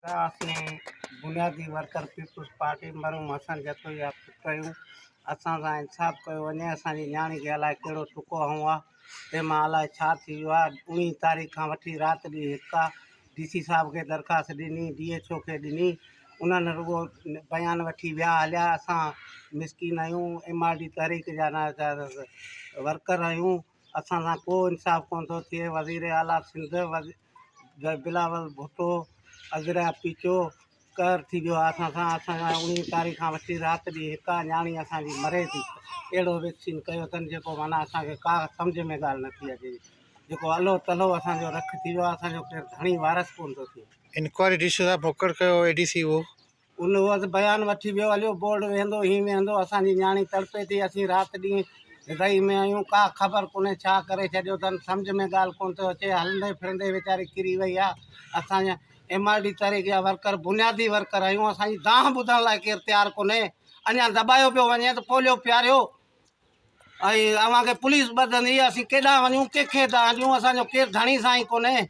اسين بنيادي worker peoples party مرحوم حسن جتوئي جا پٽ آهيون اسان سان انصاف ڪيو وڃي اسان جي نياڻي کي الائي ڪهڙو ٽڪو هنيو آهي تنهن مان الائي ڇا ٿي ويو آهي اوڻيهه تاريخ کان وٺي رات ڏينهن هڪ آهي ڊي سي صاحب کي درخواست ڏني ڊي ايڇ او کي ڏني انهن رڳو بيان وٺي ويا هليا اسان مسڪين آهيون ايم آر ڊي تحريڪ جا ورڪر آهيون اسان سان ڪو انصاف ڪونه ٿو ٿئي وزير اعليٰ سنڌ بلاول ڀٽو عذرا پيچو قهر ٿي ويو آهي اسان سان اسان جا اوڻيهه تاريخ کان وٺي رات ڏينهن هڪ آهي نياڻي اسان جي مري ٿي اهڙو ويڪسين ڪيو اٿن جيڪو معنيٰ اسان کي ڪا سمجهه ۾ ڳالهه نٿي اچي جيڪو الو تلو اسان جو رک ٿي ويو آهي اسان جو ڪير ڌڻي وارث ڪونه ٿو ٿئي. انڪوائري ڊي سي صاحب مقرر ڪيو اي ڊي سي اهو. ان وقت بيان وٺي ويو هليو بورڊ ويهندو هين ويهندو اسان جي نياڻي تڙپي ٿي اسين رات ڏينهن رئي ۾ آهيون ڪا خبر ڪونهي ڇا ڪري ڇڏيو اٿن سمجهه ۾ ڳالهه ڪونه ٿو اچي هلندي ڦرندي ويچاري ڪري وئي آ اسان جا ايم آر ڊي تحريڪ جا ورڪر بنيادي ورڪر آهيون اسان جي دانهن ٻڌڻ لاء ڪير تيار ڪونهي اڃا دٻايو پيو وڃي ته پوليو پياريو ۽ اوهان کي پوليس ٻڌندي اسين ڪيڏانهن وڃون ڪنهن کي دانهن ڏيون اسان جو ڪير ڌڻي سائين ڪونهي.